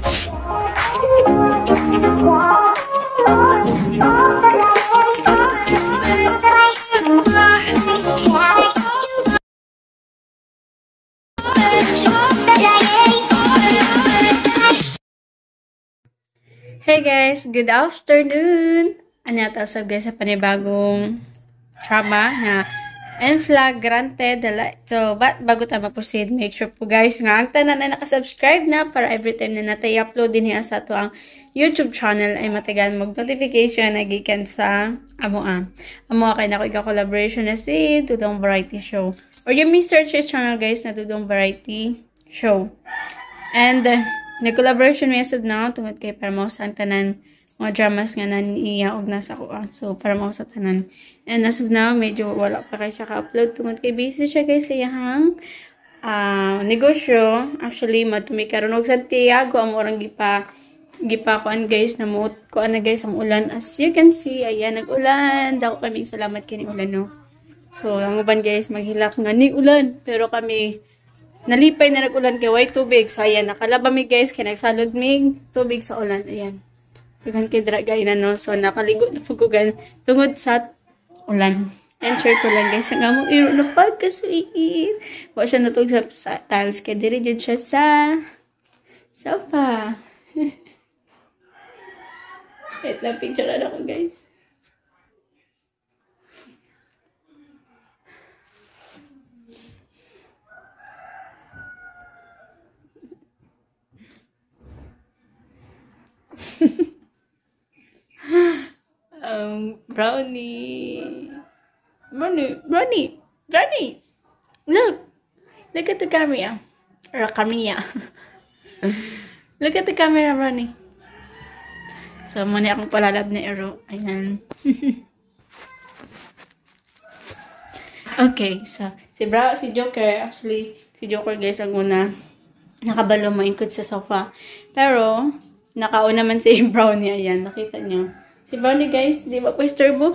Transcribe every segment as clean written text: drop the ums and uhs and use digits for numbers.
Hey guys, good afternoon! Ano ta usab guys sa panibagong drama na In Flagrante Delito. So, bago ta mag-proceed, make sure po guys nga ang tanan ay nakasubscribe na para every time na natay upload din niya sa ato ang YouTube channel ay matagal mag-notification na gikan sa amoa. Amoa kay nako collaboration na si Dudong Variety Show. Or yung may search his channel guys na Dudong Variety Show. And nag-collaboration mi as of now tungod kay para mao sa tanan mga dramas nga naniya og nasa ko. So para mao sa tanan. And as of now medyo wala pa kay siya ka-upload tungod kay busy siya guys sa iyang negosyo. Actually madtumi karon og Santiago ang orang gipa kuan guys, namuot kuan na guys ang ulan. As you can see, ayan nag-ulan. Dako kami salamat kini ulan no. So ang uban guys maghilak nga ni ulan pero kami nalipay na nag-ulan kay way tubig. So ayan nakalaba mi guys kay nagsalod mig tubig sa ulan. Ayan. Daghan kay dra gay na no. So nakaligo na pud ko tungod sa ulan. And share ko lang guys ang among iro na pagka-sweet. Wa siya natug sa tiles kay diri jud siya sa sofa. Wait lang, picture na ako guys. Brownie. Brownie, Brownie, Brownie. Look, look at the camera. Or camera. Look at the camera, Brownie. So, muna akong palalab na ero. Ayan. Okay, so, si Joker, actually, si Joker guys, ang una, nakabalo maingkod sa sofa. Pero, nakauna man si Brownie. Ayan, nakita nyo. Si Brownie guys, di ba pwesto turbo?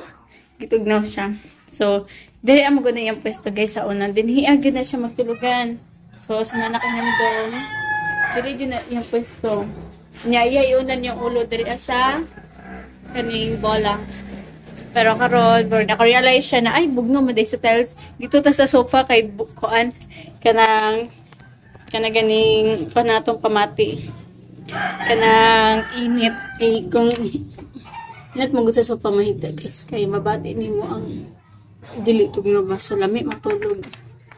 Gitugnaw siya. So, dili ang maganda yung pwesto guys sa una. Dinhiag na siya magtulugan. So, sa mga nakahamdom, dili dyan na yung pwesto. Nya, iya iunan yung ulo diri sa kaning bola. Pero karon, naka-realize siya na, ay, bugno mo day sa tiles. Dito ta sa sofa kay kuan kanang ganing panatong pamati. Kanang init kay kung init mo sa sofa mahita guys kay mabati nimo ang dili tugno ba, so lami matulog.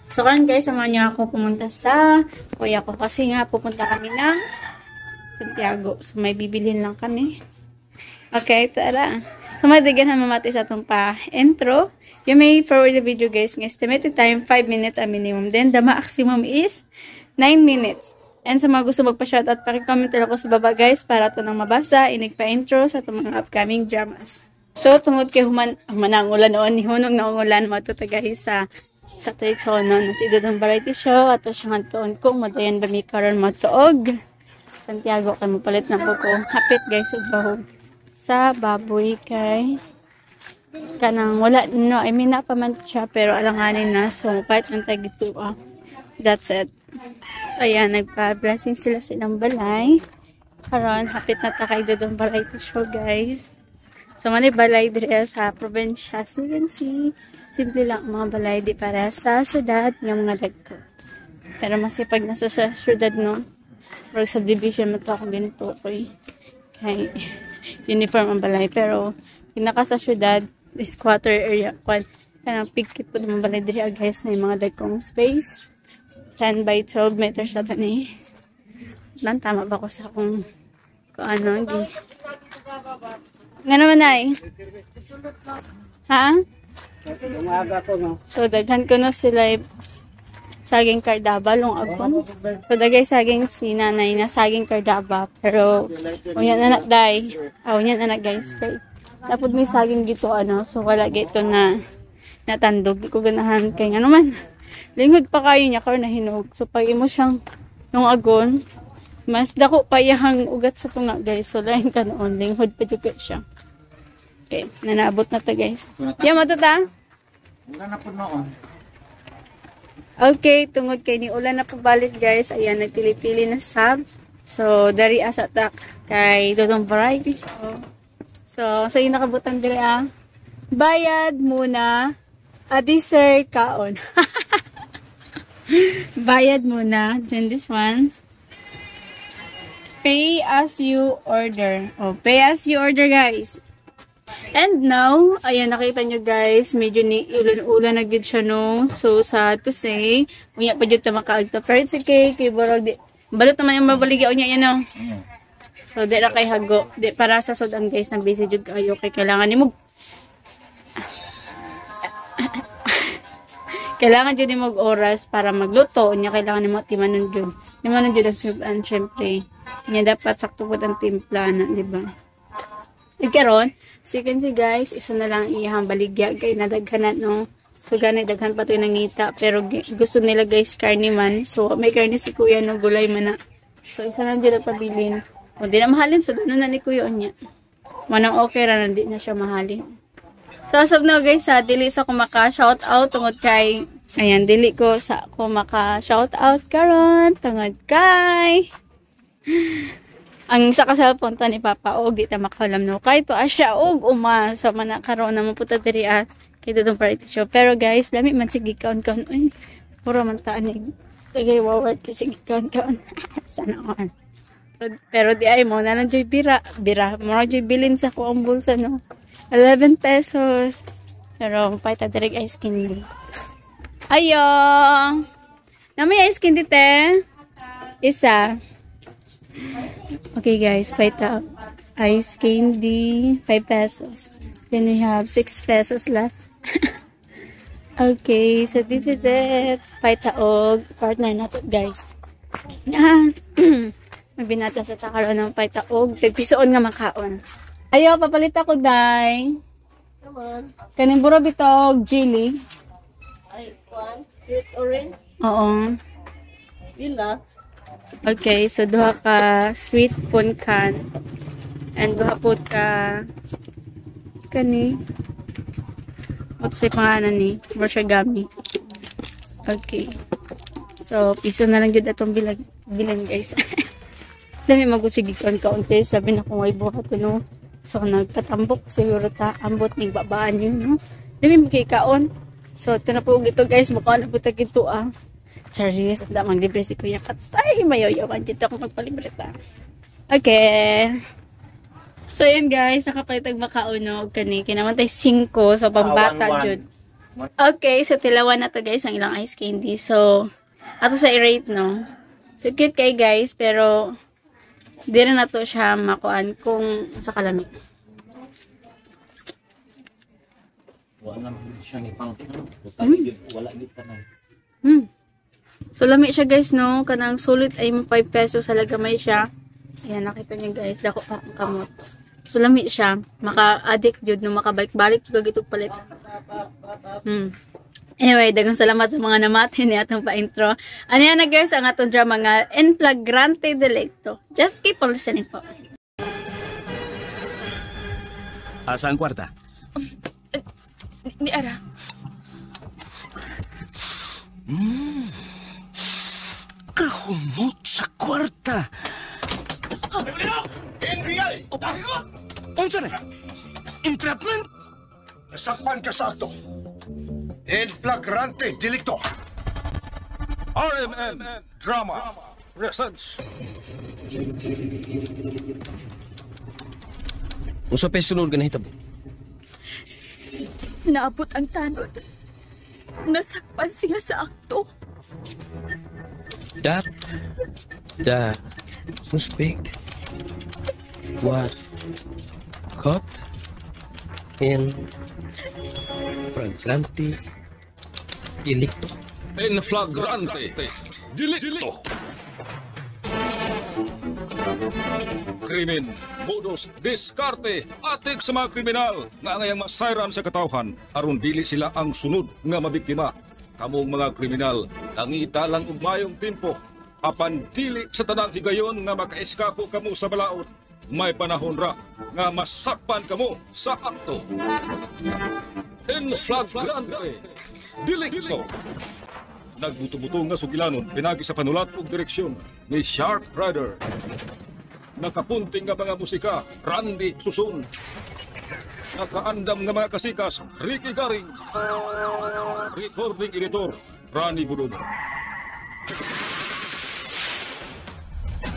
So karon guys, samahan niyo ako pumunta sa kuya ko kasi nga pupunta kami ng Santiago. So may bibilhin lang kami. Okay, tara. So madigan na mamati sa atong pa intro. You may forward the video guys ng estimated time 5 minutes ang minimum. Then the maximum is 9 minutes. And sa mga gusto magpa-shoutout, paki-comment lang ako sa baba guys para ito nang mabasa, inig pa-intro sa itong mga upcoming dramas. So, tungod kay human ang ulan noon, nihunong na ang ulan, matuta guys sa tuig so no, na si Dudong Variety Show, ato siyang antuon kung madayan ba mi karon matuog Santiago kay mapalit na ko hapit guys ug bahog sa baboy kay kanang wala no, I mean na pa man siya pero alanganin na, so palit ng tag ito. That's it. So, ayan, nagpa-blessing sila sa ilang balay. Karon, hapit na ta kay Dudong Variety Show, guys. So, mani balay dire sa probinsya. So, you can see, simple lang mga balay di para sa syudad ng mga dagko. Pero masipag nasa sa syudad, no? Pero subdivision mo to ako ganito, okay? Kay uniform ang balay. Pero, pinaka sa syudad, squatter area, kwan, kanang pigkit po naman balay dire, guys, na yung mga dagkong space. 10 by 12 meters sa tani. Lan, tama ba ko sa kung ano? Nga naman ay? Ha? So, daghan ko na sila saging kardaba, long agon. So, dagay saging si nanay na saging kardaba. Pero, unyan anak day. Ah, unyan anak guys. Kay, tapos may saging gito ano. So, wala gito na natandog. Di ko ganahan kay nga naman. Lingod pa kayo niya karon na hinog. So pag imo siyang nung agon, mas dako pa iyang ugat sa tunga guys. So lain ka noon, linghod pa jud siya. Okay, nanaabot na ta guys. Ya matuta? Wala na po noon. Okay, tungod kay ni ulan na pabalik guys. Ayan, nagpili-pili na sab. So, dari asa tak kay Dodong Variety Show. So, sa iyong nakabutan diri ah. Bayad muna, a dessert kaon. Bayad muna. Then this one. Pay as you order. Oh, pay as you order, guys. And now, ayan, nakita nyo guys, medyo ni ulan-ulan na gid siya, no? So, sad to say, unya pa jud ta makaagto. Pero it's okay, kay borog di, balot naman yung mabaligya unya yan, no? So, di ra kay hago. Di para sa sudan guys, na busy jud kayo kay kailangan jud nimo oras para magluto unya kailangan nimo timanon jud. Timanon jud ang sudan syempre. Nya dapat sakto pud ang timpla na, di ba? E karon, so you can see guys, isa na lang iyang baligya kay nadaghan na, no. So gani daghan pa to nangita pero gusto nila guys karne man. So may karne si kuya no, gulay man na. So isa na jud ang pabilin. O di na mahalin, so doon na ni kuya unya. Manang okay ra na di na siya mahalin. So as of now guys, ha, dili sa ko maka shout out tungod kay ayan, dili ko sa ko maka shout out karon tungod kay ang isa ka cellphone to ni Papa og di ta makahulam no kay to asya og uma so man karon na maputa diri at kay Dodong Variety Show. Pero guys, lami man sige kaon kaon, uy, puro man ta ani tagay waward kasi kaon kaon. Sana on. Pero di ay mo na lang joy bira bira mo joy bilin sa ko ang bulsa no, 11 pesos. Pero mapay ta direct ice candy. Ayo! Na may ice candy te? Isa. Okay guys, paita ice candy, 5 pesos. Then we have 6 pesos left. Okay, so this is it. Paita og partner nato guys. Yan. May binata sa takaroon ng paita og tagpisoon nga makaon. Ayo, papalit ako day. Kaning buro bitog jelly. Ay, one, sweet orange, Oo. Pila. Okay, so duha ka sweet ponkan and duha po ka kani. What say pangalan ni? Gummy. Okay. So, piso na lang jud atong bilag bilan guys. Dami magusigi kaon kaon kay sabi na kung ay buhat no. So, nagpatambok siguro ta ambot ning babaan yun no. Dami magkay kaon. So, ito na po ito guys, mukha na po ta gito ah. Charis, ang damang libre si Kuya Katay. Mayoyaman dito ako magpalibre ta. Okay. So, yun guys, nakapalit og makauno og kani. Kinamantay 5. So, pambata Ah, 1-1. jud. Okay, so tilawan na to guys ang ilang ice candy. So, ato sa i-rate no. So, cute kay guys, pero di rin na to siya makuan kung sa kalami. Wala naman siya ni pang. Wala gid pa na. So, lami siya guys, no? Kanang sulit ay mo 5 pesos halaga may siya. Ayan, nakita niyo guys. Dako pa akong kamot. So, lami siya. Maka-addict jud no? Makabalik-balik juga gitog palit. Anyway, daghang salamat sa mga namati ni atong pa-intro. Ano yan na guys, ang atong drama nga In Flagrante Delicto. Just keep on listening po. Asa ang kwarta? Ni Ara. Kahumot sa kwarta. NBI! Unsa na? Entrapment? Nasakpan ka sa akto. In flagrante delicto. RMN Drama presents Unsa pa sunod ka nahitabo? Naabot ang tanod. Nasakpan siya sa akto. That the suspect was caught in flagrante delicto. In Flagrante Delicto. Krimen, modus, diskarte, atik sa mga kriminal nga angayang masayran sa katawhan aron dili sila ang sunod nga mabiktima. Kamong mga kriminal, nangita lang og mayong timpo. Apan dili sa tanang higayon nga makaeskapo kamo sa balaod, may panahon ra nga masakpan kamo sa akto. In Flagrante Delicto. Nagbuto-buto nga sugilanon pinagi sa panulat ug direksyon ni Shark Rider. Nakapunting nga mga musika, Randy Susun. Nakaandam nga mga kasikas, Ricky Garing. Recording editor, Rani Budomo.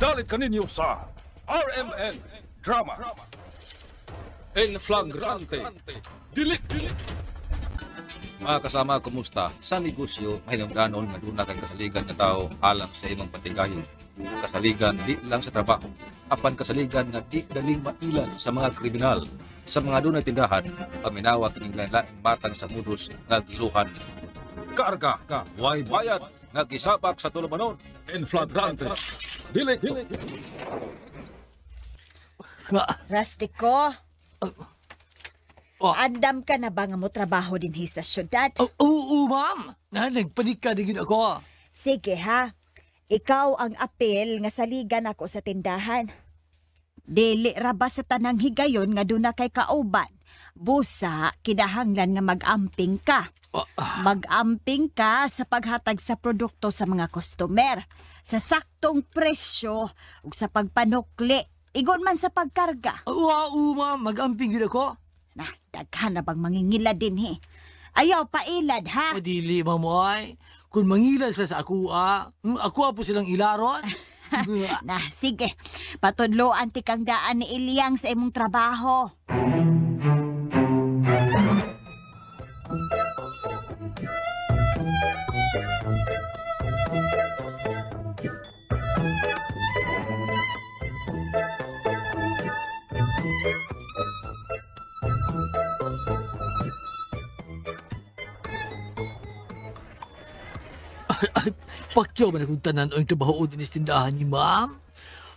Dalit kaninyo sa RMN Drama. En Flagrante Delicto. Mga kasama, kumusta? Sa negosyo, mahinungdanon nga duna kay kasaligan nga tao alang sa imong patigayon. Kasaligan di lang sa trabaho, apan kasaligan nga di daling mailan sa mga kriminal. Sa mga dunay tindahan, paminawa kining lain-laing matang sa modus nga giluhan. Karga, way bayad nga gisapak sa tulumanon. En Flagrante Delicto. Rastiko. Oh. Andam ka na ba nga mo trabaho din sa syudad? Oo, ma'am. Nagpanik ka din ako. Sige ha. Ikaw ang apel nga saligan ako sa tindahan. Dili ra ba sa tanang higayon nga duna kay kauban? Busa, kinahanglan nga mag-amping ka. Mag-amping ka sa paghatag sa produkto sa mga customer, sa saktong presyo ug sa pagpanukli, igon man sa pagkarga. Oo, ma'am. Mag-amping din ako. Na, daghan na bang mangingila din he. Ayaw, pailad ha. O dili, ma'am, ay. Kung mangilad sila sa ako, ako po silang ilaron. Na, sige. Patudloan ti kang daan ni Ilyang sa imong trabaho. Pakyaw man akong tanan ang trabaho din sa tindahan ni ma'am.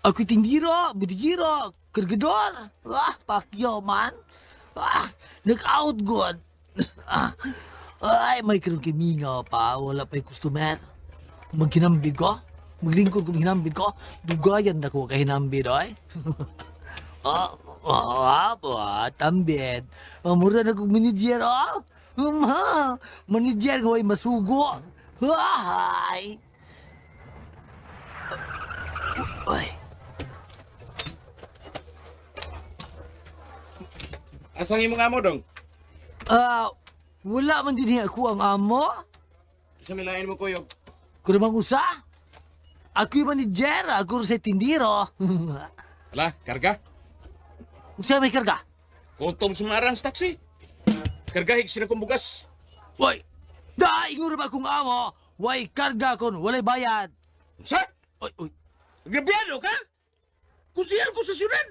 Ako'y tindira, butigiro, kargador. Pakyaw man. Nag-out god. Ay, may karong kimingaw pa. Wala pa'y customer. Maghinambid ko. Maglingkod kong hinambid ko. Dugayan na ko kahinambid, ay. Tambid. Mura na kong manager, oh. Manager ko ay masugo. Ay! Ay! Asang imong amo, dong? Wala man din ako ang amo. Sa milain mo, kuyog? Kurang usa? Ako'y manager, ako sa tindiro. Ala, karga? Usa may karga? Gutom sumarang sa taxi. Kargahig sila kong bugas. Uy! Da, ingon ba akong amo? Way karga kon, walay bayad. Sa? Oy, oy. Grabyado ka? Kusihal ko sa syudad.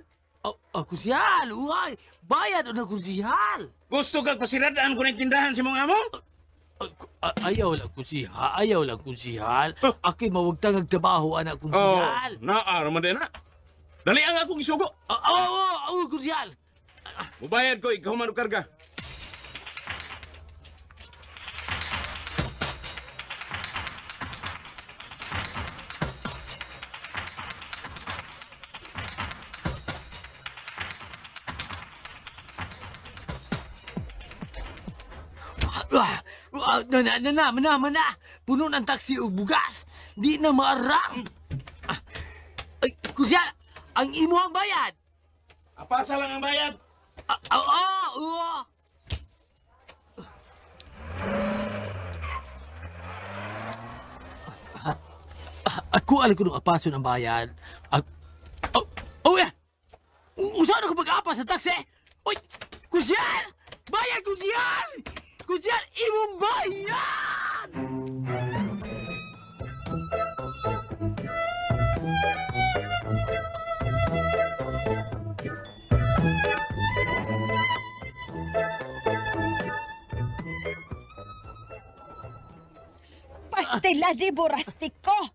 Kusihal? Uy, bayad o na kusihal? Gusto kag pasiradaan ko ng tindahan sa mong amo? Ayaw lang kusihal, ayaw lang kusihal. Ako'y mawagtang ang trabaho, anak kusihal. Oh, naa, raman din na. Dali ang akong isugo. Oo, kusihal. Mubayad ko, ikaw man og karga. Na. Puno ng taksi og bugas. Di na maarang. Ay, kusya, ang imo ang bayad. Apasa lang ang bayad. Oo. Ako alam ko nung apaso ng bayad. Usahan ako pag-apas sa taksi. Uy, kusyal! Bayad, kusyal! Kusyal, imong bayad! Pastila di Borastiko!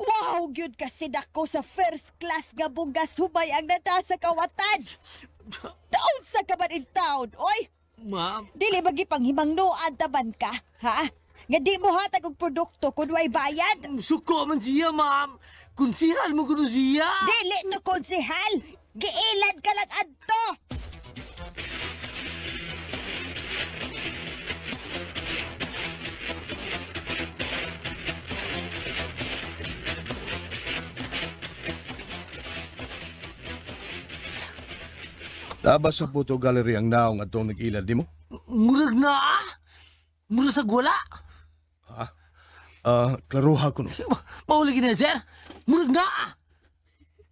Wow, gyud kasi dako sa first class nga bugas hubay ang nata sa kawatan. Taon sa kaban in town, oy! Ma'am. Dili ba gipanghimangnoan taban ka, ha? Nga di mo hatag og produkto kun way bayad. Suko man siya, ma'am. Konsihal mo kuno siya. Dili to konsihal. Giilad ka lang adto. Naba sa photo gallery ang naong atong nag-ilad nimo? Murag na ah. Murag sa wala. Ha? Klaruha ko no. Mauli gina, sir. Murag na ah.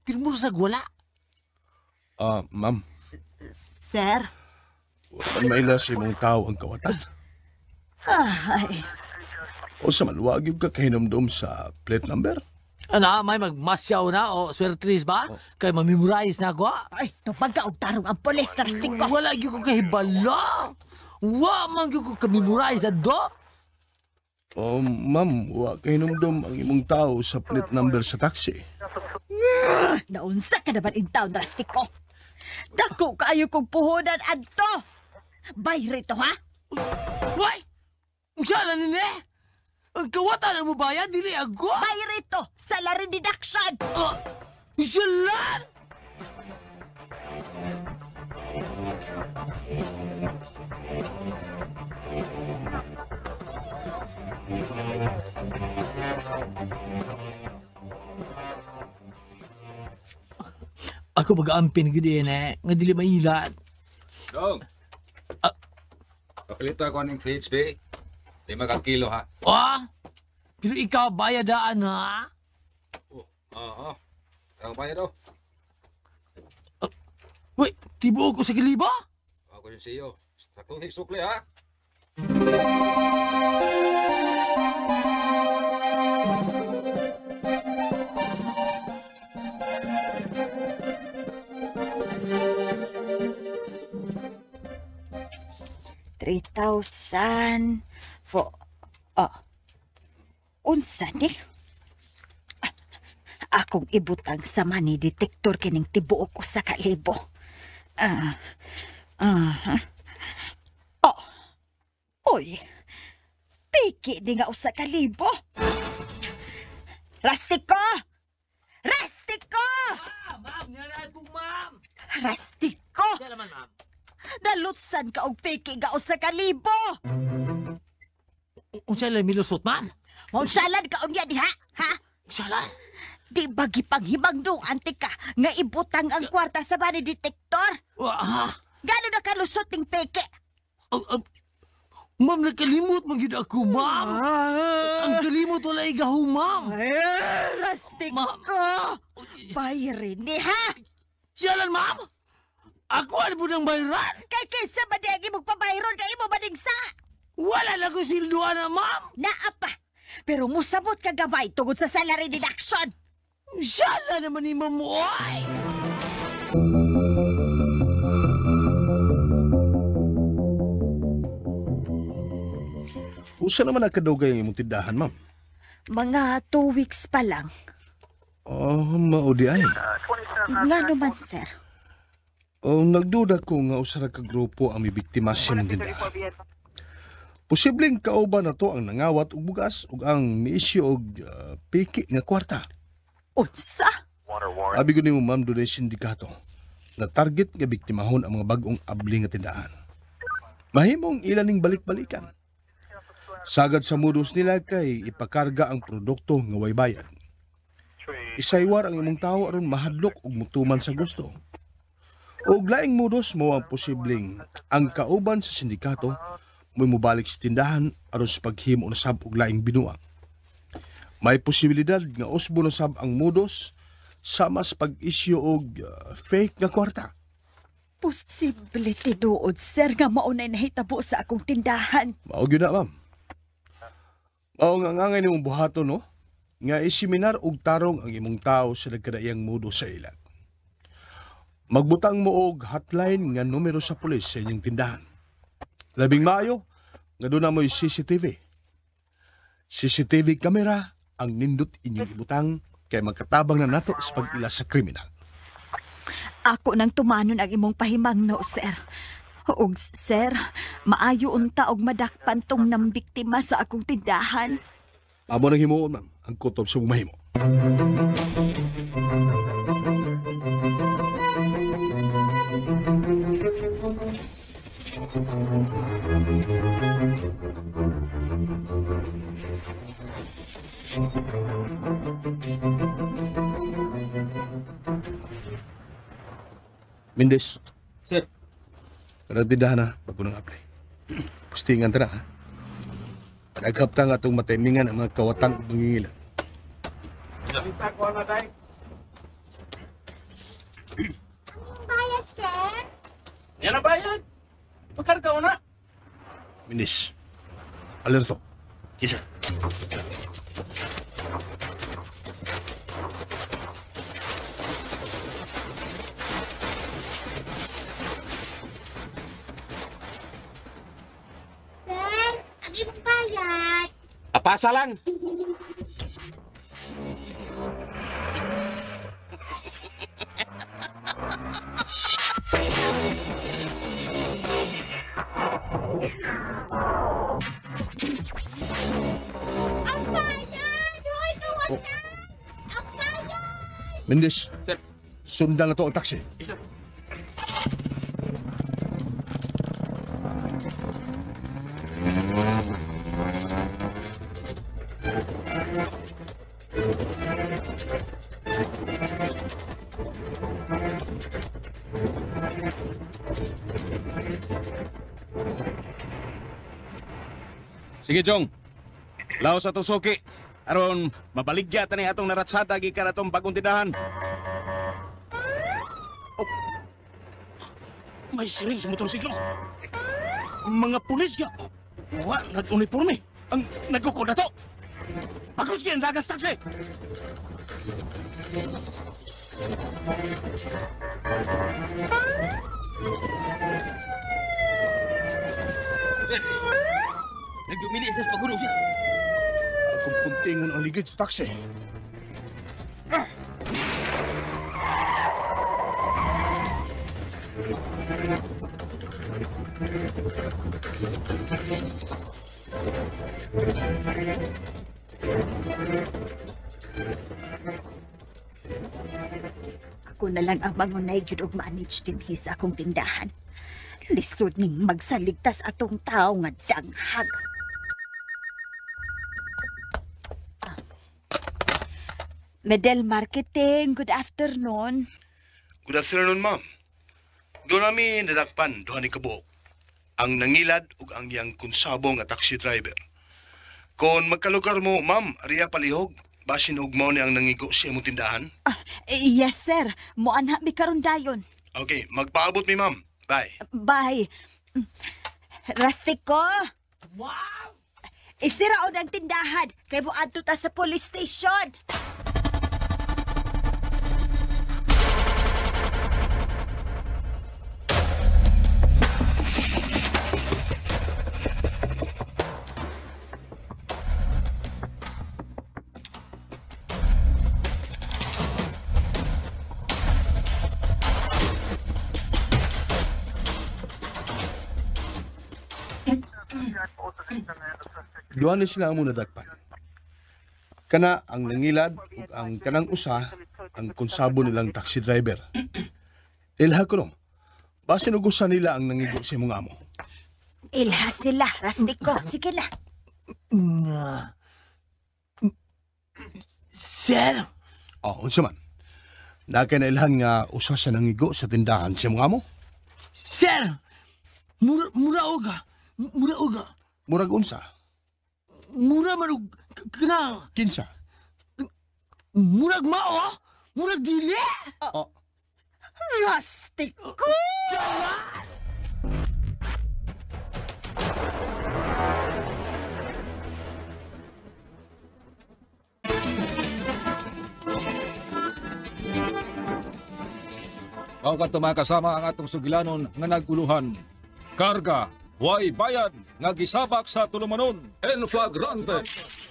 Pero murag sa wala. Ma'am. Sir? Wala maila sa imong tao ang kawatan. Ay. O sa maluwag yung kakahinomdom sa plate number? Ana, may magmasyaw na o swertris ba? Oh. Kay mamemorize na ako. Ay, tupag ka og tarong ang pulis, trastik ko. Wala gyud ko kahibalo. Wa man gyud ko kamemorize adto. Oh, ma'am, wa kahinomdom ang imong tao sa plate number sa taxi. Naunsa ka naman in town, drastik ko. Dako kaayo kong puhunan adto. Bayre to, ha? Way! Unsa na nini? Ang kawatan mo bayad, dili ako. Bayre to, salary deduction. Silan! Ako mag-aampin gud eh, nga dili mailad. Dong! Kapilita ko aning PHB. 5 ka kilo, ha? Ah? Pero ikaw bayadaan, ha? Oo. Oh, Ikaw bayad, oh. Uy, tibuok ko sa kiliba? Ako yung siyo. Sa tuhi sukli, ha? $3,000 for... Oh. Unsa ni? Akong ibutang sa money detector kining tibuok ko sa kalibo. Oh. Uy. Piki di nga usa ka libo. Rastiko! Rastiko! Ma'am, niya akong ma'am. Rastiko! Siya naman, ma'am. Nalutsan ka og piki nga usa ka libo. Unsa lang milusot, ma'am? Maunsalan ka unya diha, ha? Unsalan? Di ba gipanghimangduan ka nga ibutang ang kwarta sa money detector? Ha? Gano na kalusot ning peke? Ma'am, nakalimot man gyud ako, ma'am. Ang kalimot wala igaho, ma'am. Rastiko! Bayrin ni, ha? Siyalan, ma'am? Ako ano po ng bayran? Kay kaysa ba di ang imong pabayron kay imo maningsa? Wala na ko silduan na, ma'am. Naa pa. Pero musabot ka gamay tungod sa salary deduction. Siyala naman ni ma'am, oy! Usa naman ang kadugay ang imong tindahan, ma'am? Mga 2 weeks pa lang. Oh, maudi ay. Nga naman, sir. Oh, nagduda ko nga usa ra ka grupo ang mibiktima sa imong tindahan. Posibleng kauban na to ang nangawat og bugas ug ang miisyu og piki nga kwarta. Unsa? Abi ko nimo, ma'am, dunay sindikato na target nga biktimahon ang mga bag-ong abli nga tindahan. Mahimong ilan ning balik-balikan. Sagad sa modus nila kay ipakarga ang produkto nga way bayad. Isaywar ang imong tawo aron mahadlok og mutuman sa gusto. Og laing modus mo ang posibleng ang kauban sa sindikato mo'y mobalik sa tindahan aron sa paghimo na sab og laing binuang. May posibilidad nga usbo na sab ang modus sama sa pag-isyu og fake nga kwarta. Posible tinuod, sir, nga maunay nahitabo sa akong tindahan. Mao gyud na, ma'am. Mao nga angay nimong buhaton, no? Nga iseminar og tarong ang imong tao sa nagkadaiyang modus sa ilan. Magbutang mo og hotline nga numero sa pulis sa inyong tindahan. Labing maayo nga doon na mo'y CCTV. CCTV camera ang nindot inyong ibutang kay magkatabang na nato sa pag-ila sa kriminal. Ako nang tumanon ang imong pahimangno, sir. Og sir, maayo unta og madakpan tong nambiktima sa akong tindahan. Amo nang himuon, ma'am, ang kutob sa mong mahimo. Mendez. Sir. Kanang tindahan na, bago nang apply. Pustingan ta na, ha? Panaghap ta nga itong mataimingan ang mga kawatan ug mangingilan. Salita ko na, day. Bayad, sir. Yan ang bayad. Pagkarga ko na. Minis. Alerto. Yes, sir. Sir, ang imong bayad. Apasa lang. Ang bayad! Hoy, kawatan! Ang bayad! Mendez. Sir. Sundan na to ang taxi. Yes, sir. Sige, Jong. Laos atong suki. Aron mabaligya ta ni atong naratsada gikan atong bagong tindahan. Oh. May siring sa motorsiklo. Mga pulis nga. Wa nag-uniforme. Ang nagkukod na to. Pagkus ang dagas taxi. Sir! Nagdumili sa pagulong, sir. Akong puntingan ang ligid sa taxi. Ako na lang ang mangunay gyud og manage dinhi sa akong tindahan. Lisod ning magsaligtas atong tao nga danghag. Medel Marketing, good afternoon. Good afternoon, ma'am. Doon namin nadakpan, duha ni kabuok. Ang nangilad ug ang iyang konsabo nga taxi driver. Kung magkalugar mo, ma'am, ariya palihog, basin og mao ni ang nangigo sa imong tindahan. Yes, sir. Moanha mi karon dayon. Okay, magpaabot mi, ma'am. Bye. Bye. Rastiko! Wow! Isiraon ang tindahan kay moadto ta sa police station. Duha ni sila ang nadakpan. Kana ang nangilad ug ang kanang usa ang konsabo nilang taxi driver. Ilha ko no. Basin og usa nila ang nangigo sa imong amo. Ilha sila, Rastiko. Sige na. Sir? Oh, unsa man? Naa kay nailhan nga usa sa nangigo sa tindahan sa imong amo? Sir! Mura oga. Mura oga. Murag unsa? Mura man og kana. Kinsa? Murag mao? Murag dili? Oh. Rastiko! Mao kadto mga kasama ang atong sugilanon nga naguluhan. Karga, way bayad nga gisabak sa tulumanon en flagrante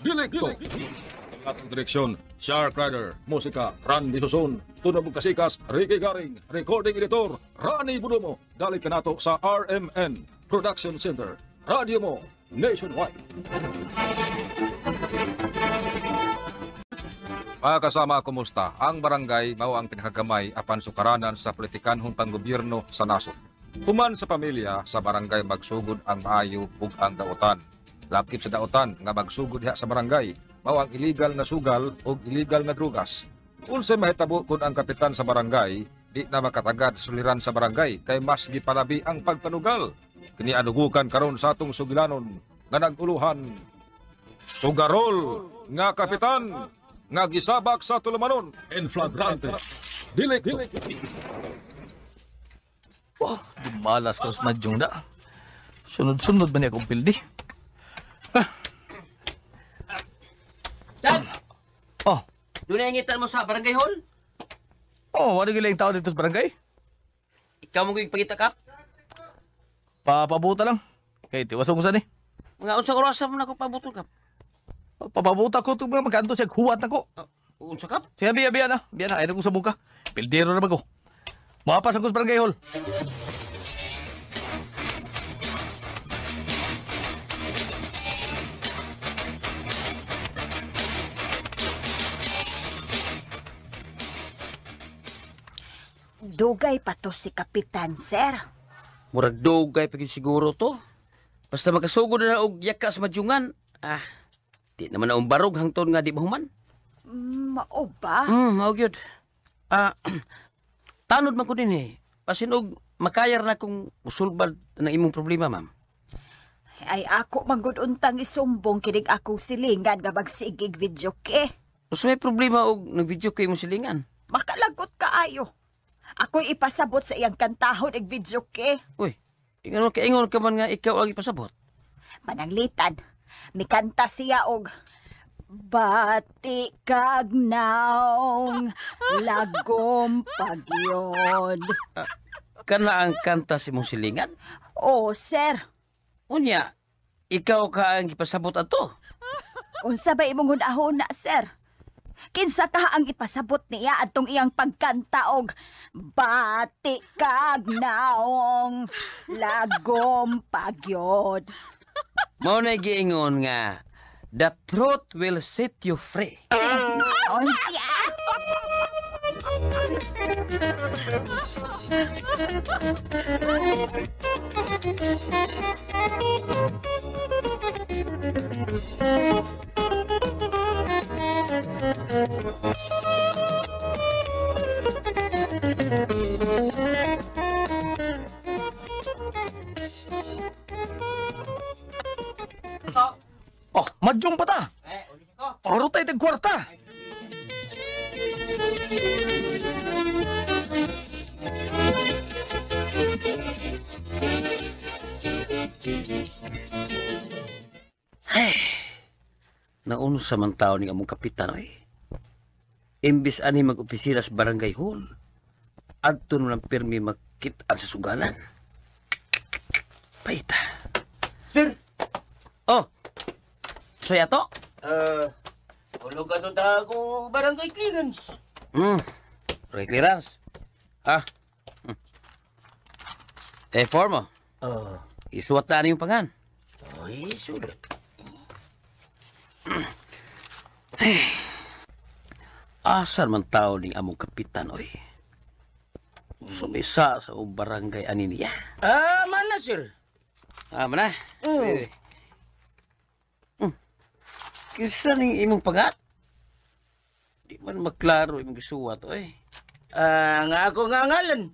delicto. Ang atong direksyon, Shark Rider, musika, Randy Suson, tunog ug kasikas, Ricky Garing, recording editor, Rani Budumo, dalit kanato sa RMN Production Center, Radio Mo, Nationwide. Mga kasama, kumusta? Ang barangay mao ang pinakagamay apan sukaranan sa politikanhong panggobyerno sa nasod. Human sa pamilya, sa barangay magsugod ang maayo ug ang dautan. Lakip sa dautan nga magsugod diha sa barangay, mao ang illegal nga sugal ug illegal nga drugas. Unsay mahitabo kun ang kapitan sa barangay Di na makatagad suliran sa barangay kay mas gipalabi ang pagpanugal. Kini anugukan karon sa atong sugilanon nga naguluhan sugarol nga kapitan nga gisabak sa tulumanon en flagrante delicto. Oh, dumalas ka sa madyong na. Sunod-sunod ba niya akong pildi? Dan! Oh. Doon na ingitan mo sa barangay hall? Oh, wala gilang tao dito sa barangay. Ikaw mo pagita, Kap? Papabuta lang. Kay tiwason ko saan eh. Mga unsang oras mo na ako pabuto, Kap? Papabuta ko ito mga magkanto siya. Huwat na ko. Unsa, Kap? Siya, biya, biya na. Biya na. Ayaw ko sa buka. Pildero na ba ko? Mapasan ko sa barangay hall. Dugay pa to si Kapitan, sir. Murag dugay pa siguro to. Basta makasugod na og yaka sa madyungan. Ah, di naman na umbarog hangtod nga di mahuman. Mao ba? Mao gyud. Ah, tanod man ko din eh. Pasin og makayar na kung musulbad ng imong problema, ma'am. Ay ako manggod untang isumbong kinig akong silingan nga magsigig video ke. Usa may problema og nag-video kay imong silingan. Makalagot kaayo. Ako'y ipasabot sa iyang kantahon og video ke. Uy, ingon ka man nga ikaw ang ipasabot. Pananglitan, mikanta siya og bati kag naong lagom pagyon. Kana ang kanta si mong silingan? Oh, sir. Unya, ikaw ka ang ipasabot ato. Unsa ba imong hunahon na, sir? Kinsa ka ang ipasabot niya atong iyang pagkanta og bati kag naong lagom pagyod. Mao na giingon nga the truth will set you free. Unsya? Oh, madyong pa ta. Oro tayo tag-kwarta. Ay, naunsa man tao ni among kapitan oy. Imbis ani mag-opisina sa barangay hall, adto na lang pirmi makit-an sa sugalan. Paita. Sir! Oh! Soy ato? Tulog ka to ta ako barangay clearance. Barangay clearance? Ah. Eh, form mo. Isuwat na yung pangan. Ay, sulat. Ay, asan man tao ning among kapitan, oy? Sumisa sa barangay ani niya. Ah, mana, sir? Ah, mana? Kinsa ning imong pagat? Di man maklaro imong gisuwat, oy. Ah, nga ako nga ngalan.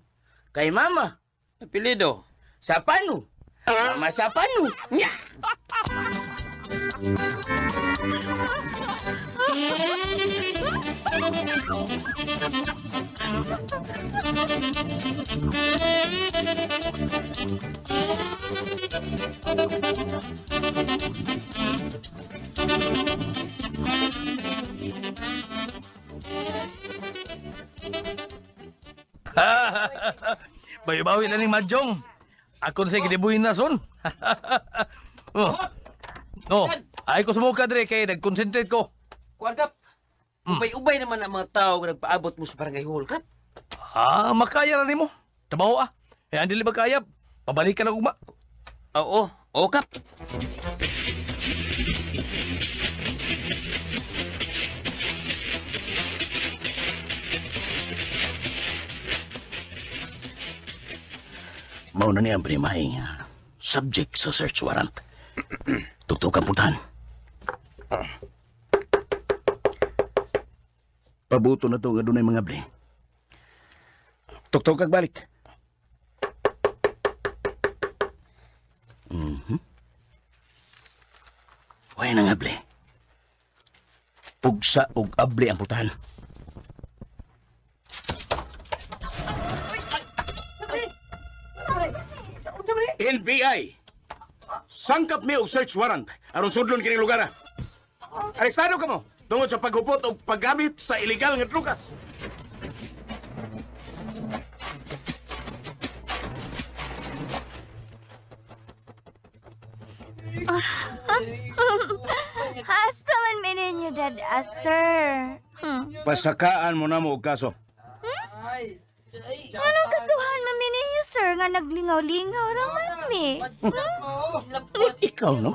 Kay mama. Apelyido? Sapano. Mama Sapano. Nya! Bawi-bawi na ning madyong. Ako na siya gidibuhin na son. Oh. Oh, ay ko sumuka dre kay nag-concentrate ko. Kuan kap. Ubay-ubay naman ang mga tao nga nagpaabot mo sa barangay hall kap. Ah, makaya ra nimo. Trabaho ah. Eh, andili ba kaya? Pabalik ka na ugma. Oo, oo kap. Mao na niya ang primahing subject sa search warrant. Tuktok ang puntahan. Pabuto na to nga dunay mga ble. Tuktok kag balik. Way nang able. Pugsa og able ang putahan. NBI! Sangkap mi og search warrant aron sudlon kining lugar. Arestado kamo tungod sa paghupot og paggamit sa ilegal nga drugas. Asa man mi ninyo, Dad, sir? Pasakaan mo na mo og kaso. Anong kasuhan man mi ninyo, sir, nga naglingaw-lingaw raman mi? Ikaw, no?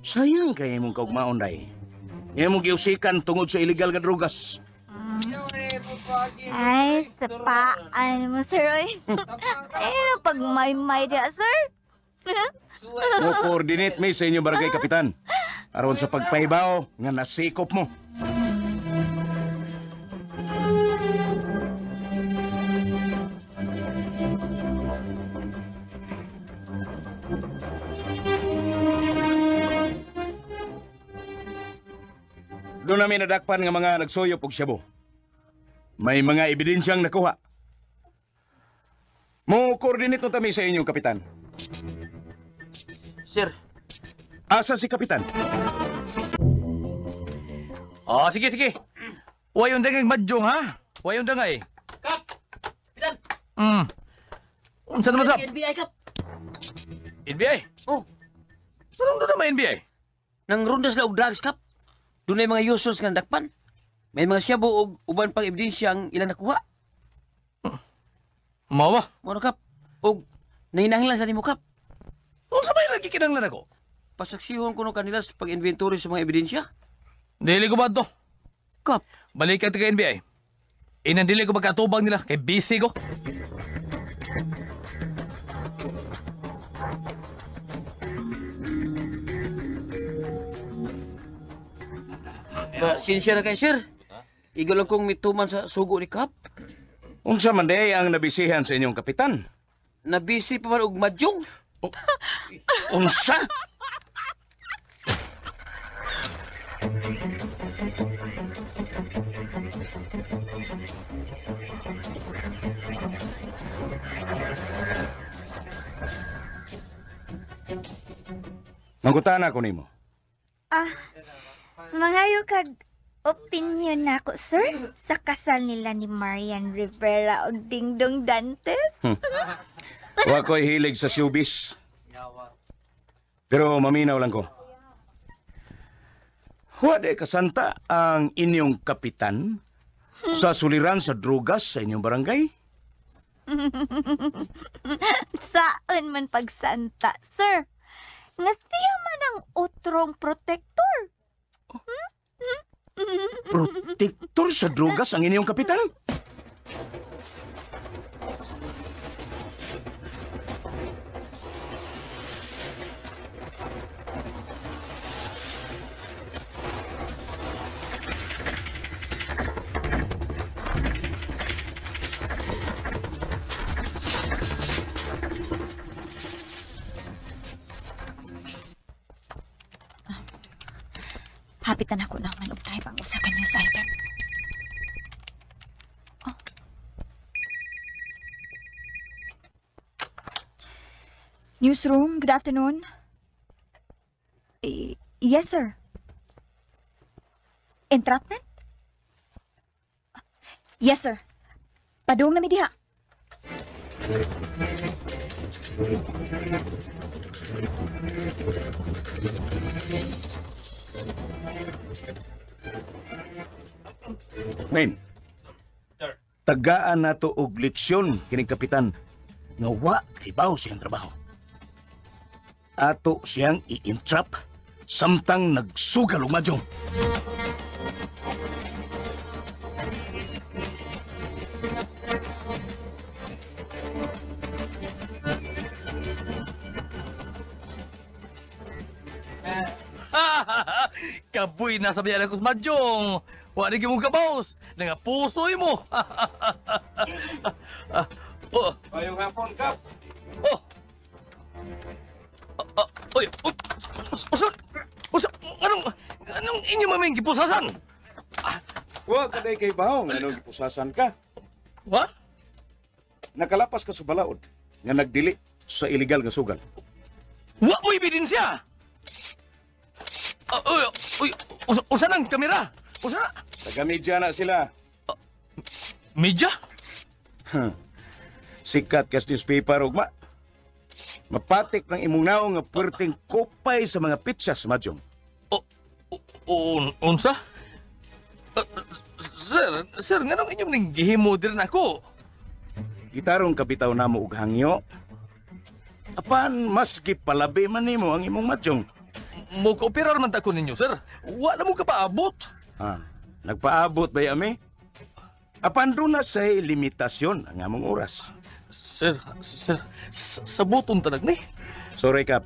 Sayang kay imong kaugmaon, day. Imong giusikan tungod sa ilegal nga drugas. Ay, sapaan mo, sir. Ay, ano pagmaymay diya, sir? Mo-coordinate mi sa inyong barangay, Kapitan. Aron sa pagpahibaw nga nasikop mo. Doon namin nadakpan nga mga nagsuyop og shabu. May mga ebidensyang nakuha. Mo-coordinate no tami sa inyong kapitan. Sir. Asa si kapitan? Oh, sige, sige. Huwag yung dangay madyong, ha? Huwag yung dangay. Kap! Kapitan! Unsa naman, sap? NBI, Kap! NBI? Oh. Saan doon naman NBI? Nang ronda sila og drugs, Kap. Doon ay mga users nga nadakpan. May mga siyabo og uban pang ebidensya ang ilang nakuha. Mawa? Mano, Kap? Og nanginahanglan sa nimo, Kap. Unsa may nagkikinanglan ako? Pasaksihon ko no kanila sa pag-inventory sa mga ebidensya. Dili ko ba ito? Kap. Balikan ka NBI. Inan dili ko magkatubang nila kay busy ko. Sinsya na kay sir. Igo lang kong mituman sa sugo ni Kap. Unsa man day ang nabisihan sa inyong kapitan? Nabisi pa man og madyong. Oh. Unsa? Mangutana ko nimo. Ah, mangayo kag opinion nako, sir, sa kasal nila ni Marian Rivera og Dingdong Dantes. Wa ko'y hilig sa showbiz. Pero maminaw lang ko. Wa di kasanta ang inyong kapitan sa suliran sa drugas sa inyong barangay? Saan man pagsanta, sir? Nga siya man ang otrong protektor. Protektor sa drugas ang inyong kapitan? Hapitan ako ng manok tayo pang usa ka news item. Oh. Newsroom, good afternoon. Yes, sir. Entrapment? Yes, sir. Padung na mi diha. Main. Tagaan nato og leksyon kining kapitan nga wa kibaw siyang trabaho. Ato siyang i-entrap samtang nagsugal og madyong. Kabuy na sa biyanan ko sa madyong. Wa ni mong kabaws. Nangapusoy mo. Oh. Mayong hapon, Kap. Oh. Oy, usod. Usod. Anong inyo maming gipusasan? Wa kaday kay Bahong, anong gipusasan ka? Wa? Nakalapas ka sa balaod nga nagdili sa illegal nga sugal. Wa mo ebidensya. Uy, uy, usa nang kamera. Usa na. Taga-media na sila. Media? Huh. Sikat kas newspaper ugma. Mapatik ng imong naong nga puwerteng kupay sa mga pitsas, Majong. Unsa? Sir, nganong inyong ning gihimo diri nako? Gitarong kabitaw namo og hangyo. Apan maski palabi man nimo ang imong Majong. Mo kooperar man ta ko ninyo, sir. Wala mo kapaabot. Ah, nagpaabot ba yami? Apan doon na say limitasyon ang among oras. Sir, sabuton talag ni. Sorry, Kap.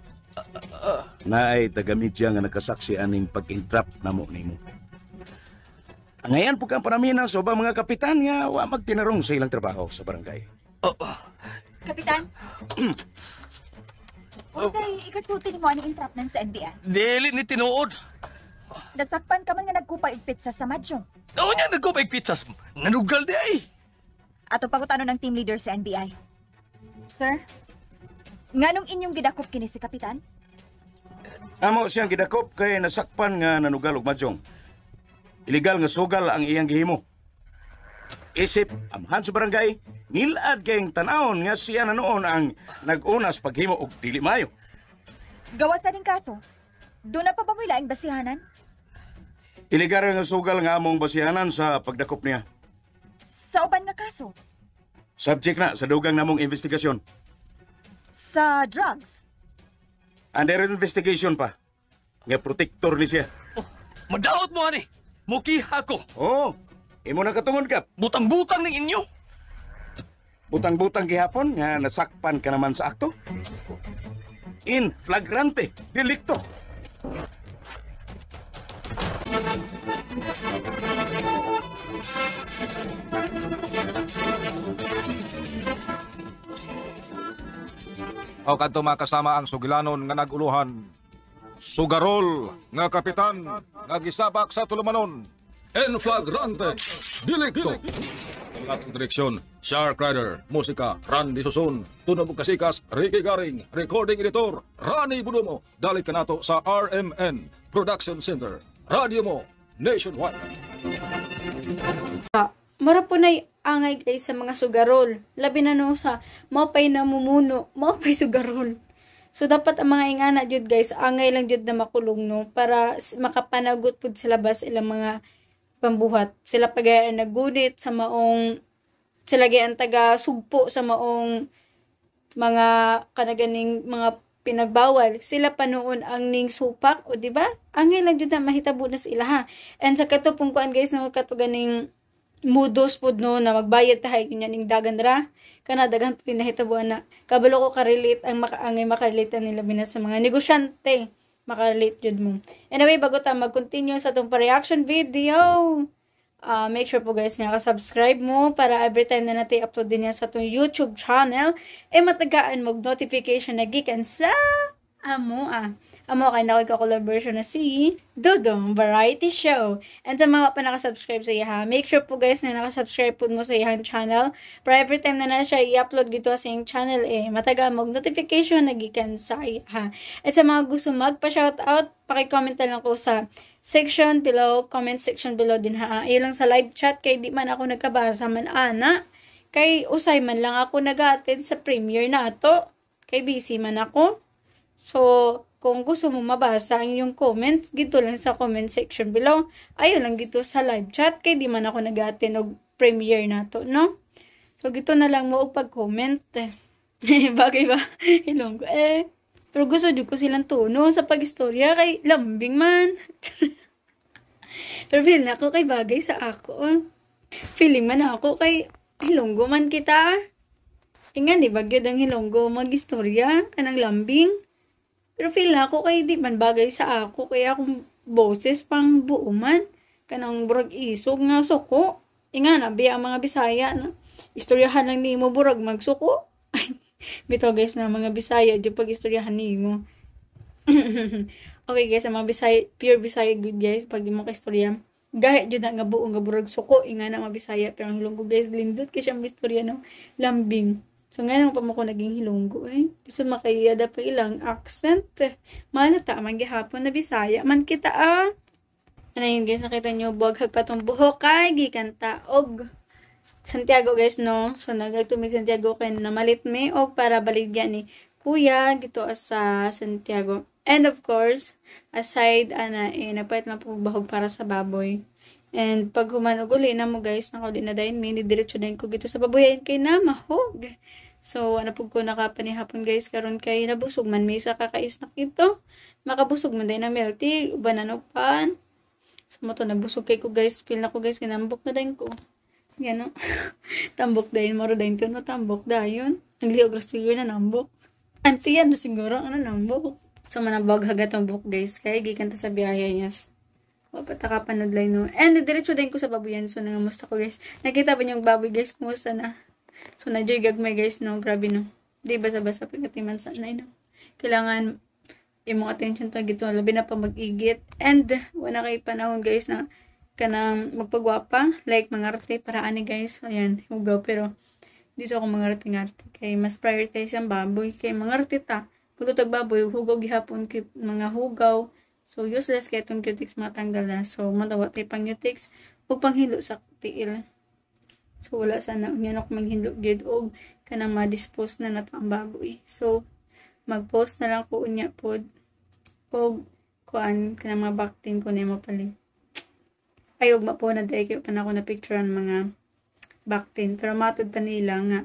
Naay taga-media nga nakasaksi aning pag-entrap namo nimo. Ngayon po kang panaminan sa ubang mga kapitan nga wa magtinarong sa ilang trabaho sa barangay. Kapitan? Unsay ikasulti nimo ani entrapment sa NBI? Dili ni tinuod. Nasakpan ka man nga nagkupay og pizza sa Madjong. Oo niya nagkupay pizzas. Nanugal di ay. Ato pagutano ng team leader sa NBI. Sir, nganong inyong gidakop kini si Kapitan? Amo siyang gidakop kay nasakpan nga nanugal og Madjong. Illegal nga sugal ang iyang gihimo. Isip amahan sa barangay, nilad kayong tan-awon nga siya na noon ang nag-una sa paghimo og dili maayo. Gawa sa ning kaso, doon na pa ba mo'y laing basihanan? Illegal nga sugal nga among basihanan sa pagdakop niya. Sa uban nga kaso? Subject na sa dugang namong investigasyon. Sa drugs? Under investigation pa. Nga protector ni siya. Oh, madaot mo ani. Mukiha ko. Oo. Imo na katungod ka. Butang-butang ning inyo. Butang-butang gihapon nga nasakpan ka naman sa akto. In flagrante delicto. O kadto makasama ang sugilanon nga naguluhan. Sugarol nga kapitan nga gisabak sa tulumanon. En flagrante delicto. Ang atong direksyon, Shark Rider, musika, Randy Susun, tunog ug kasikas, Ricky Garing, recording editor, Rani Budumo. Dalit kanato sa RMN Production Center. Radio mo, nationwide. Mura po na'y angay guys sa mga sugarol. Labi na no sa maupay namumuno, maupay sugarol. So dapat ang mga ingana jud guys, angay lang jud na makulong no para makapanagot pud sa labas ilang mga pambuhat. Sila pagaya nagunit sa maong sila gay ang taga sugpo sa maong mga kanaganing mga pinagbawal. Sila pa noon ang ning supak, o di ba? Angay lang jud na mahitabo na sa ilaha. And sa kato pong kuan guys no kato ganing modus pod no na magbayad tahay ganyan ning dagan ra kana daghan pud nahitabuan na kabalo ko ka-relate ang makaangay makarelate nila bina sa mga negosyante makarelate jud mo. Anyway, bago ta mag-continue sa atong pa-reaction video, make sure po guys nga naka-subscribe mo para every time na natin upload din yan sa atong YouTube channel eh matagaan mo notification na gikan sa amo ah. Amo kay na ka-collaboration na si Dodong Variety Show. And sa mga pa nakasubscribe sa iya, make sure po guys na nakasubscribe po mo sa iyang channel. Para every time na na siya i-upload gito sa iyang channel eh, mataga mag notification na gikan sa iya. At sa mga gusto magpa-shoutout, paki-comment na lang ko sa section below, comment section below din ha. Iyo lang sa live chat kay di man ako nagkabasa man ana. Kay usay man lang ako nag-attend sa premiere na ato. Kay busy man ako. So, kung gusto mo mabasa ang iyong comments, gito lang sa comment section below. Ayun lang gito sa live chat, kay di man ako nag-attend og premiere na to, no? So, gito na lang mo og pag-comment. Bagay ba? Ilong ko, eh. Pero gusto di ko silang tuno sa pag-istorya, kay lambing man. Pero feeling ako kay bagay sa ako. Feeling man ako kay Ilonggo man kita. Ingan, di ba gyud ang Ilonggo mag-istorya, kanang lambing? Pero feel na ako kay di man bagay sa ako kaya akong boses pang buo man kanang burag isog nga suko. Inga na biya ang mga Bisaya na. Istoryahan lang nimo burag magsuko. Ay, bitaw guys na mga Bisaya jud pag istoryahan nimo. Okay guys, ang mga Bisaya, pure Bisaya good guys pag imo ka istorya. Gahi jud na nga buong nga burag suko inga na mga Bisaya, pero ang Hilonggo guys lindot kay siyang istorya no, lambing. So nga pa mo ko naging Hilonggo eh. Kasi makayada pa ilang accent. Malata man gihapon na Bisaya man kita ah. Ano yun guys, nakita nyo, buwaghag pa tong buhok kay gikan ta og Santiago guys no. So nagtumig Santiago kay namalit me og para baligya ni kuya gito sa Santiago. And of course, aside ana eh, napalit na po bahog para sa baboy. And pag human og uli na mo guys, nakauli na dayon mi, diretso dayon ko gito sa baboy kay na mahog. So ano pud ko nakapanihapon guys karon kay nabusog man mi sa kakaisnak ito. Makabusog man dayon ang milk tea, uban ano pan. So mo to nabusog kay ko guys, feel na ko guys kinambok na dayon ko. Yan no. Tambok dayon moro dayon ko no tambok dayon. Ang liog ra siguro na nambok. Anti yan na siguro ano nambok. So manabog hagatong buhok guys kay gikan ta sa biyahe niya. Wa pa ta kapanudlay no. And diretso din ko sa baboyan. So nangamusta ko guys. Nakita ba niyong baboy guys kumusta na? So na-joy gagmay guys no, grabe no. Di basa-basa pagkatiman sa nay no. Kailangan imong attention to gito labi na pa mag-igit. And wala kay panahon guys na kanang magpagwapa like mangarte para ani guys. Ayan, hugaw pero di sa ako mangarte-ngarte kay mas prioritize ang baboy kay mangarte ta. Pagtutag baboy, hugaw gihapon kay mga hugaw. So useless kay itong cutics matanggal na. So madawa tay pang cutics ug panghilo sa tiil. So wala sana unya ako maghilo gyud og kanang ma-dispose na nato ang baboy. So mag-post na lang ko unya pod og kuan kanang mga backtin ko na mapalit. Ay ugma po na dai kay pa na ako na picturean mga backtin pero matud pa nila nga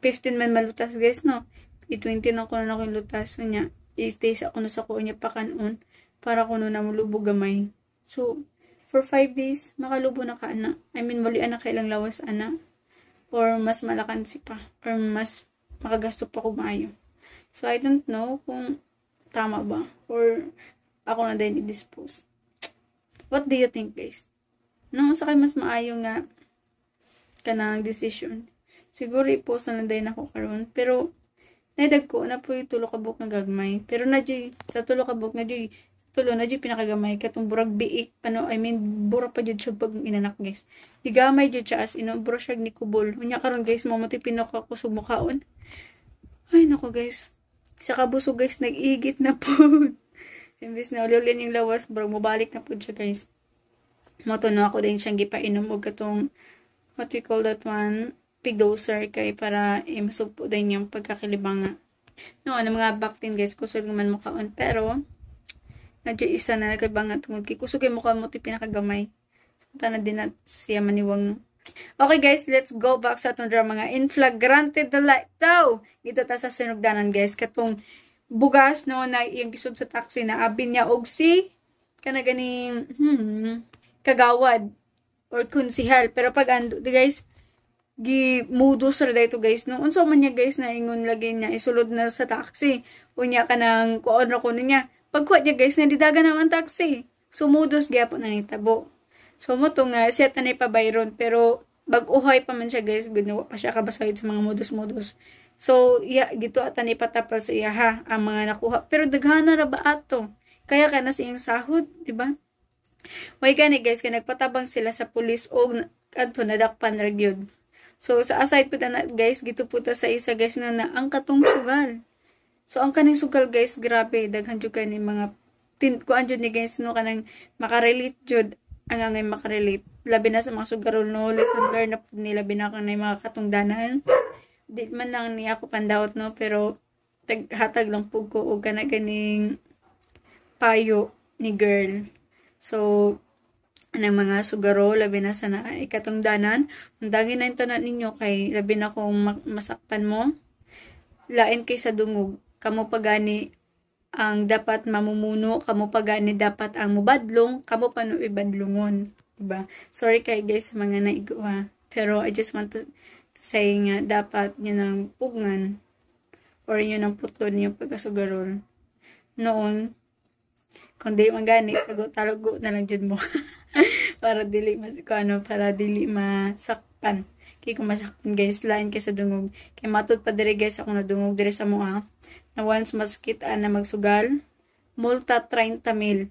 15 man malutas guys no. I-20 na ko na ako yung lutas niya. I-stay sa ako na sa ko niya pakanon para kuno na mulubo gamay. So, for 5 days, makalubo na ka ana. I mean, muli ana kailang lawas ana. Or mas malakansi pa. Or mas makagasto pa ko maayo. So, I don't know kung tama ba. Or ako na din i-dispose. What do you think guys? No, sa kay mas maayo nga kanang decision. Siguro i-post na lang din ako karon. Pero, naidag ko na po yung tulo ka buok nga gagmay. Pero na jud sa tulo ka buok na jud tulo na jud pinakagamay katong burag biik pano, I mean bura pa jud siya pag inanak guys. Gigamay jud siya as in bura siya ni kubol. Unya karon guys mo mo pinaka ko sumukaon. Ay nako guys. Sa kabusog guys nag-igit na po. Imbes na ululin yung lawas burag mobalik na pud siya guys. Mo to no ako din siyang gipainom og katong what we call that one, pig doser kay para masugpo din yung pagkakilibanga. No, ano mga backtin guys, kusog naman mukaon pero nadyo isa na nagkabanga tungod kay kusog kay mukha mo ti pinakagamay. So, tana din na siya maniwang no. Okay guys, let's go back sa atong drama nga In Flagrante Delicto. Dito ta sa sinugdanan guys, katong bugas no na iyang gisud sa taxi na abi niya og si kana ganing kagawad or kunsihal. Pero pag ando guys, gi-modus ra dayto guys no. Unsa man niya guys na ingon lagi niya isulod na sa taxi. Unya kanang kuon ra kuno niya. Pagkuha niya guys nadidaga naman taxi. So modus gyapon na nitabo. So mo to nga siya tanay pa bayron pero bag-uhay pa man siya guys, gud pa siya kabasayod sa mga modus-modus. So iya gito atan ipatapal sa iya ha ang mga nakuha. Pero daghana ra ba ato? Kaya ka na sa iyang sahod, di ba? Way gani guys kay nagpatabang sila sa pulis og adto nadakpan ra gyud. So, sa aside po na guys, gito po ta sa isa guys na ang katong sugal. So, ang kaning sugal guys, grabe, daghan jud kay ni mga kuan jud ni guys no kanang makarelate jud ang angay makarelate. Labi na sa mga sugarol no, lesson learned na pud ni labi na kanay mga katungdanan. Di man lang ni ako pandaot no, pero taghatag lang pud ko og kana ganing payo ni girl. So, anang mga sugaro, labi na sa na ikatungdanan. Undangin na yung tanan ninyo kay labi na kung masakpan mo. Lain kay sa dungog. Kamo pagani ang dapat mamumuno, kamo pagani dapat ang mubadlong, kamo pa no ibadlungon. Diba? Sorry kay guys sa mga naigo ha. Pero I just want to say nga dapat nyo nang pugngan or nyo nang putlon yung pagkasugarol. Noon, kung di man gani, tago na lang jud mo. Para dili mas ano, para dili masakpan. Kay kung masakpan guys, lain kay sa dungog. Kay matud pa diri guys, ako nadungog diri sa mua na once maskit-an na magsugal, multa 30 mil.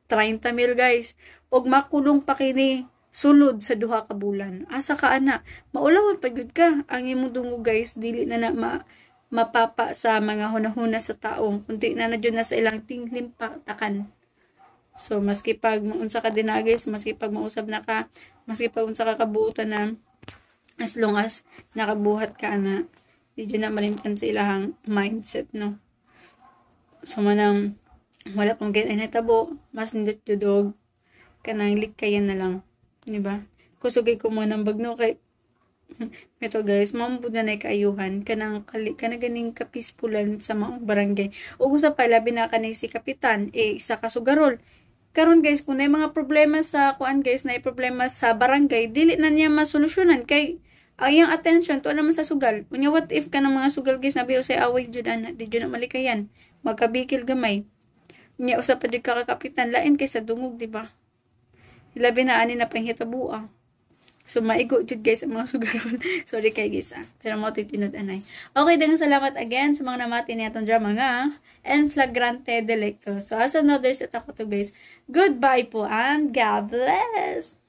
30 mil guys. Og makulong pa kini sulod sa 2 ka bulan. Asa ka ana? Maulawan pa gyud ka. Ang imong dungog guys, dili na na mapapa sa mga hunahuna sa tao. Kunti na na jud na sa ilang tinglimpatakan. So, maski pag unsa ka din na guys, maski pag mausab na ka, maski pag unsa ka kabuutan na, as long as nakabuhat ka na, di jud na malimtan sa ilahang mindset, no? So, manang wala pong ganyan natabo, mas nindot jud og kanang likayan na lang. Di ba? Kusugay ko mo ng bagno kay ito guys, mambud na kaayuhan kanang kali kana ganing kapispulan sa maong barangay. Ug usa pa, labi na kani si kapitan eh isa ka sugarol. Karon guys, kung naay mga problema sa kuan guys, naay problema sa barangay, dili na niya masolusyonan kay ang iyang attention to naman sa sugal. Unya what if kanang mga sugal guys nabiyo sa away jud ana, di jud na malikayan. Magkabikil gamay. Unya usa pa jud ka kapitan, lain kay sa dungog, di ba? Labi na ani na panghitaboa. So, maigo jud guys ang mga sugarol. Sorry kay guys ah. Pero mo tinud anay. Okay, daghang salamat again sa mga namati niya atong drama nga En Flagrante Delicto. So, as another set ako to guys. Goodbye po and God bless!